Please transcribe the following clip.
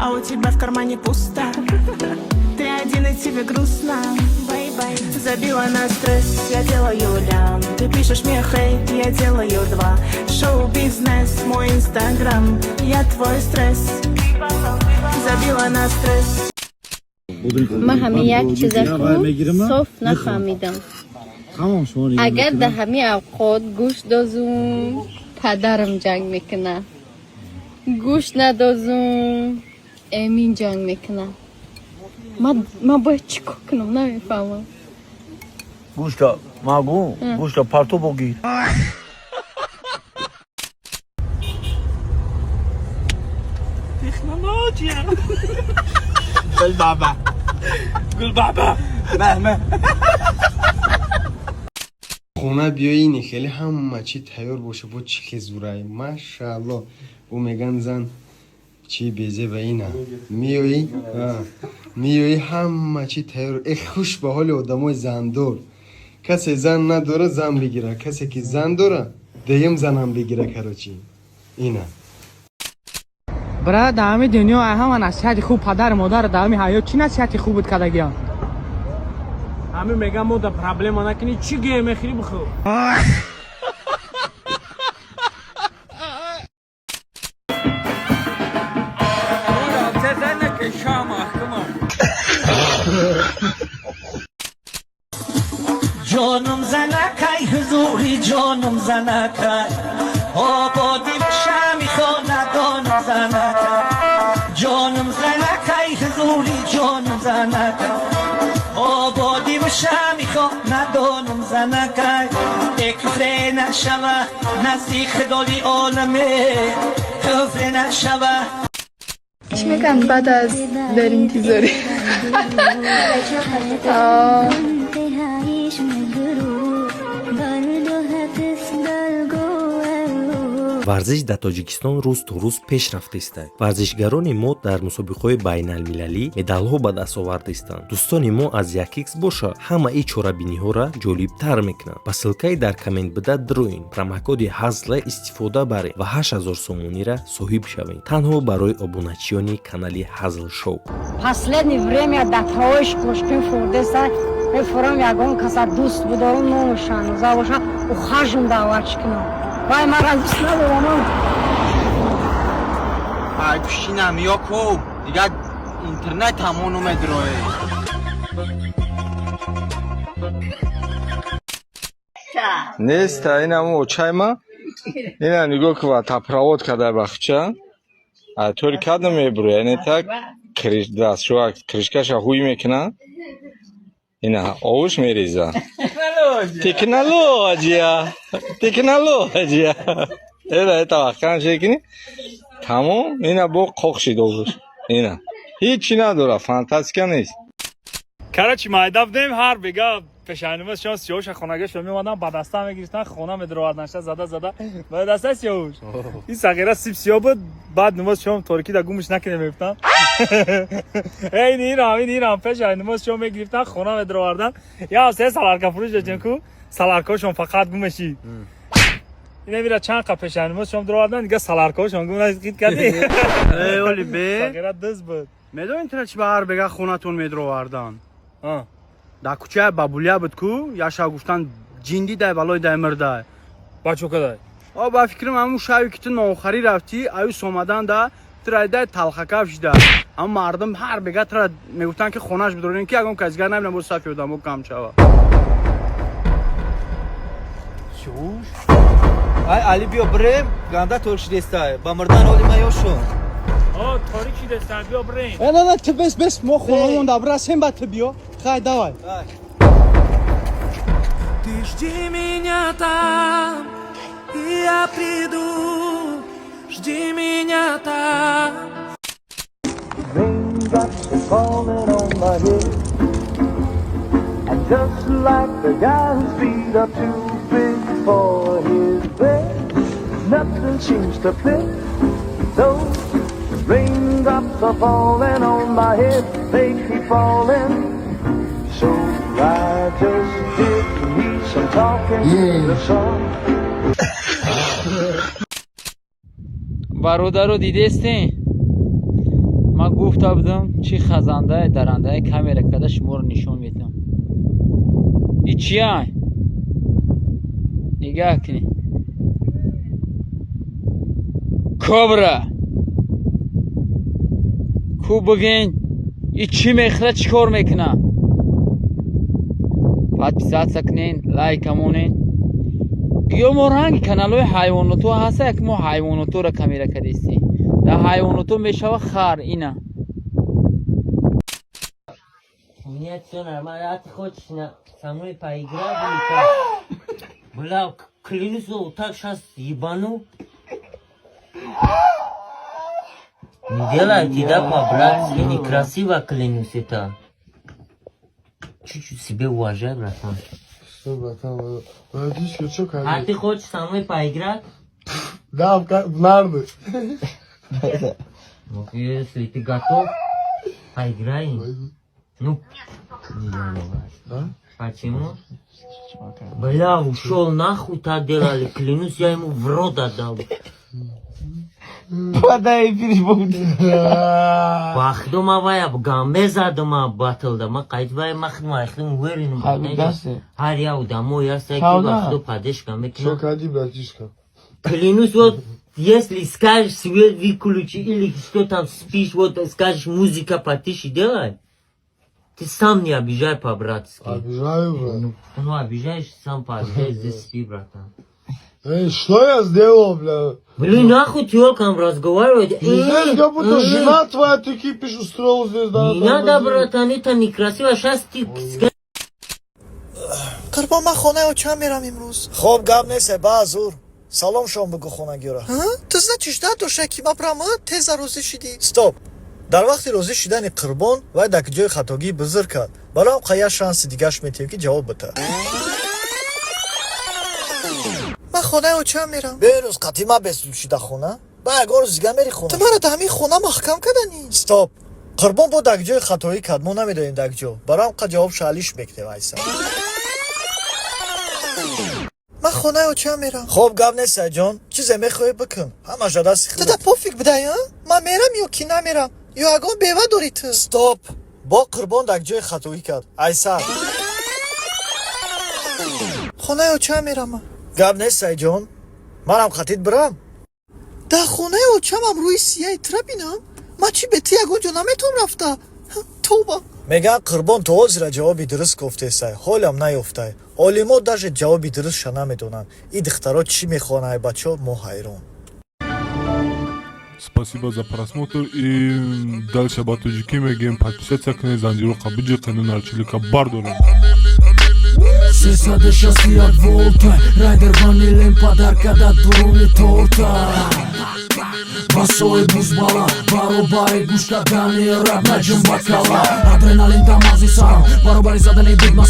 А у тебя в кармане пусто. Ты один, и тебе грустно. Bye-bye. Забила на стресс, я делаю лям. Ты пишешь мне хейт, я делаю два. Шоу-бизнес, мой инстаграм. Я твой стресс. Забила на стресс. Ман ҳамин як чиза ку соф нафаҳмидам. Агар дар ҳамин авқот гӯшт дозум, падарам ҷанг мекуна, гӯшт надозум, Эмин ҷанг мекуна. Ман бояд чӣ кор кунам, намефаҳмам. Гӯшта магу, гӯшта парто богир. Технология. قول بابا، قول بابا مهما. Хона биёини, хеле ҳама чӣ тайёр боша, бо чӣ хезурай, машаалло. Ӯ меган, зан чӣ безеба ина. Миёӣ, миёӣ, ҳама чӣ тайёр. Э, хуш ба ҳоли одамои зандор. Касе зан надора, зан бигира, касе ки зан дора, деюм занам бигира. Короче, ина. Брат, дар ҳамин дунё ҳама насиҳати хуб падару модар, дар ҳамин ҳаёт чӣ насиҳати хуб буд кардагиам? Ҳамин мегам, мо да проблема накунӣ, чӣ ге мехӯрӣ, бихӯр. Ҷонум занакай, ҳузури ҷонум занакай, ободи шами хонадонум занакай. Ҷонум занакай, ҳузури ҷонум занакай, ободи шами хонадонум занакай. Куфре нашава назди худои оламе, куфре нашава. Чӣ мегӯянд, баъд аз дар интизорӣ. Варзиш дар Тоҷикистон рӯз то рӯз пеш рафтаиста. Варзишгарони мо дар мусобиқаҳои байналмилалӣ медалҳо ба даст овардаистанд. Дӯстони мо аз 1X боша, ҳамаи чорабиниҳоро ҷолибтар мекунанд. Ба ссылкаи дар коммент буда дроин, промокоди ҳазла истифода баред ва 8000 сомониро соҳиб шавед, танҳо барои обуначиёни канали Ҳазл Шоу. Последнее время датаоиш кошкин фурдеса мефурам, ягон каса дӯст будорум, номушануза боша, ухажм даъват кунам. Вай, мара дӯст надорам. Ай, пишинам ё ку дигар интернет ҳамону медроe. Неста, инаму очайма, ина нигоҳ ку, водопровод када бахча, тори када мебуро, яъне так дастшӯак крышкаша ҳуй мекуна, ина овуш мереза. Технология, технология. Ина это вақткан шекини, тамом, ина бо қоқ шид овуш, ина ҳичи надора, фантастика нест. Короче, майда будем, ҳар бега пешайнумаз шон сиёҳуша хонагашо меомадан, ба даста мегирифтан, хона медаровардан, ша зада зада ба даста сиёҳуш. Ин сағира сип сиёҳ буд, баъд намоз шом торикӣ да гумш накунем мегуфтан. Эй, нирам, ин ирам пешайнумаз шом мегирифтан, хона медаровардан. Я се саларка фурӯш доштем ку, саларкаҳошон фақат гум мешид. Ина мира чанд қа пешайнумаз шом даровардан, дига саларкаҳошон гум нашид кардӣ. Э, оли бе. Сағира дыз буд. Медонӣ, тира чи ба ҳар бега хонатон медровардан? Дар кӯчаи Бабулия буд ку, як шаб гуфтан, ҷинди дай, балои дай, мирдай. Бачо кадай? О, ба фикрам, ҳамун шаби ки ту нохарӣ рафтӣ, аюс омадан да тира дай талхакаф шида. Ҳам мардум ҳар бега тира мегуфтанд, ки хонаш бидорем, ки ягон кас дигар набинам, боз сафи одамо кам шава. Чуш, ай Али, биё бирем, ганда торик шидестай, ба мурдан оли ма ёшон. О, торик шидестай, биё бирем. Э, на, на, ту бес, бес, мо хонамон да бирасем, баъд ту биё. Хай, давай. Ты жди меня там, и я приду. Жди меня там. Raindrops are falling on my head. And just like the guy whose feet are too big for his bed, nothing seems to fit. Those raindrops are falling on my head, they keep falling. So I just did me some talking to the sun. Бародаро, дидестен, Ман гуфта будам, чӣ хазандаи дарандаи камера карда шуморо нишон медиҳам. И чия? Нигаҳ кунед. Кобра. Ку бигин, и чӣ мехӯрад, чӣ кор мекунад? Подписаться кунен, лайка монен. Ё мо ранги каналҳои ҳайвоното ҳаста, як мо ҳайвоноторо камера кардистем. Дар ҳайвоното мешава хар ина. У меня все нормально. А ты хочешь со мной поиграть или как? Бля, клянусь, вот так сейчас ебану. Не делайте, да, по-братски, некрасиво, клянусь, это. Чуть-чуть себе уважай, братан. Что, братан, братишка, что А ты хочешь со мной поиграть? Да, в нарды. Ну, если ты готов, поиграем. Ну, не давай. Почему? Бля, ушел нахуй, так делали. Клянусь, я ему в рот отдал. Подай эфир. Бахдума вая гамбе задума батлда. Ма қайд вая махдума айхлим уверен. Ҳар я удамо я саки бахду падешка мекунам. Что кади, братишка? Клянусь, вот если скажешь свет выключи или что там спишь, вот скажешь музыка потише делай. Ты сам не обижай по-братски. Обижаю, брат. Ну, обижаешь, сам пообижай, здесь спи, братан. Эй, что я сделал, бля? Блин, нахуй тёлкам разговаривать. Здесь как будто жена твоя, ты кипиш устроил здесь, да? Не надо, братан, это некрасиво. Сейчас ты... Қурбон, ман хонаи очам мерам имрӯз. Хоб, гап нест, баъзур. Салом шом бугу хонагиёра. Ту значит ждать доша ки ма брама теза розӣ шидӣ. Стоп. Дар вақти розӣ шидани Қурбон вай дар ҷои хатогӣ бузур кард. Барои ҳам як шанси дигаш метиҳем, ки ҷавоб бита. Ман хонаи очам мерам. Берӯз қатъи ма бесул шида хона. Ба ягон рӯз дига мери хона. Ту мара дар ҳамин хона маҳкам каданӣ. Стоп. Қурбон бо дар ҷои хатоӣ кард, мо намедонем дар ҷо. Барои ҳам ҷавобша алиш мекунем айса. Ман хонаи очам мерам. Хоб, гап нест, Сайҷон. Чизе мехоҳӣ бикун. Ҳамаша дасти Ту да пофиг бидай, а? Ман мерам ё ки намерам? Ё ягон бева дорӣ ту? Стоп. Бо Қурбон дар ҷои хатоӣ кард. Айсар. Хонаи очам мерам. Гап нест, Сайҷон. Манам қатид бирам. Дар хонаи очамам рӯи сияи тура бинам? Ман чӣ бе ту ягон ҷо наметавон рафта? Тоба. Мегӯянд Қурбон то ҳозира ҷавоби дуруст гуфтесай, ҳолам наёфтай. Олимо даже ҷавоби дурустша намедонанд. И духтаро чӣ мехоҳанд ай бачо, мо ҳайрон. Спасибо за просмотр и дальше ба тоҷикӣ мегӯем: подписаться кунед, занҷироқа биҷиқену нарчилика бардорем. 361 волта райдер ванилем падарка дар дуруни торта. Басои бузбала баробари гӯш кардани раб наҷум ба кала адреналин дар мағзи сарам баробари задани бигма.